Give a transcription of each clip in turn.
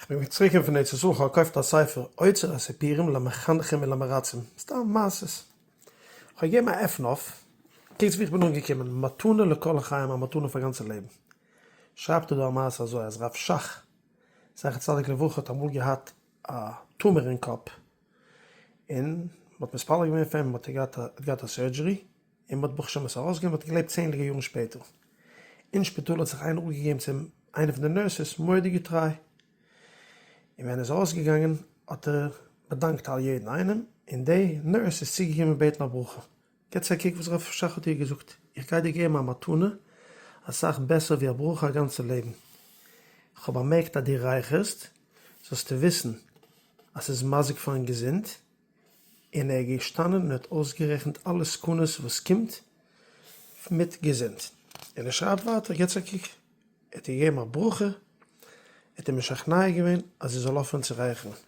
כ'בין צוריקגעקומען פון ארץ ישראל, כ'האב געקויפט א ספר אוצר הסיפורים למחנכים ולמרצים, סתם מעשות. כ'האב געגעבן א עפן אויף, קוקטס ווי כ'בין אנגעקומען, מתנה לכל החיים, א מתנה פאר גאנצע לעבן. שרייבט ער דא א מעשה אזוי אז רב שך זכר צדיק לברכה האט אמאל געהאט א tumor אין קאפ, און מ'האט מתפלל געווען פאר אים, מ'האט געהאט א surgery, און מ'האט ברוך השם עס ארויסגענומען, מ'האט געלעבט צענדליגע יארן שפעטער. אין שפיטאל האט זיך איינער אפגעגעבן צו אים, איינע פון די nurses, מורא'דיג געטריי. און ווען ער איז ארויסגעגאנגען האט ער באדאנקט אלע יעדן איינעם, און די nurse איז צוגעקומען בעטן א ברכה. געטס א קוק וואס רב שך האט איר געזאגט, איך גיי דיר געבן א מתנה אסאך בעסער ווי א ברכה א גאנצע לעבן. כ'האב באמערקט אז דו רייכערסט, זאלסטו וויסן אז ס'איז מזיק פארן געזונט, און ער איז געשטאנען און האט אויסגערעכנט אלע סכנות וואס קומט מיט געזונט, און ער שרייבט ווייטער, געטס א קוק, ער האט איר געגעבן א ברכה, ער האט איר משכנע געווען אז זי זאל אויפהערן צו רייכערן, מען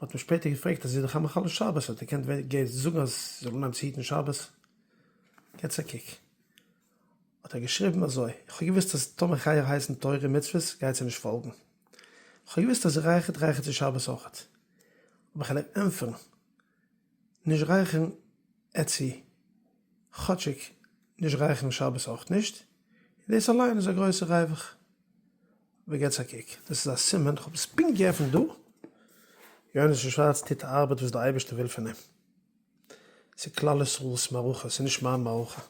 האט אים שפעטער געפרעגט אז זי איז דאך א מחלל שבת, האט ער געקענט זאגן אז זי זאל אנהייבן צו היטן שבת, געטס א קוק, האט ער געשריבן אזוי, איך האב געוואוסט אז טאמער כ'גיי איר הייסן תורה ומצוות גייט זי נישט פאלגן, איך האב געוואוסט אז זי רייכערט רייכערט זי שבת אויכעט, אבער כ'על איר ענטפערן, נישט רייכערן עט זי כאטשיג נישט רייכערן שבת אויך נישט, און דאס אליין איז א גרויסע ריווח. אבער געטס א קוק, דאס איז א סימן, כ'האב עס פונקט געעפנט דא, יונתן שווארץ טוט א ארבעט וואס דער אייבערשטער וויל פון אים, ס'איז כלל ישראל'ס מערכה, ס'איז נישט מיין מערכה.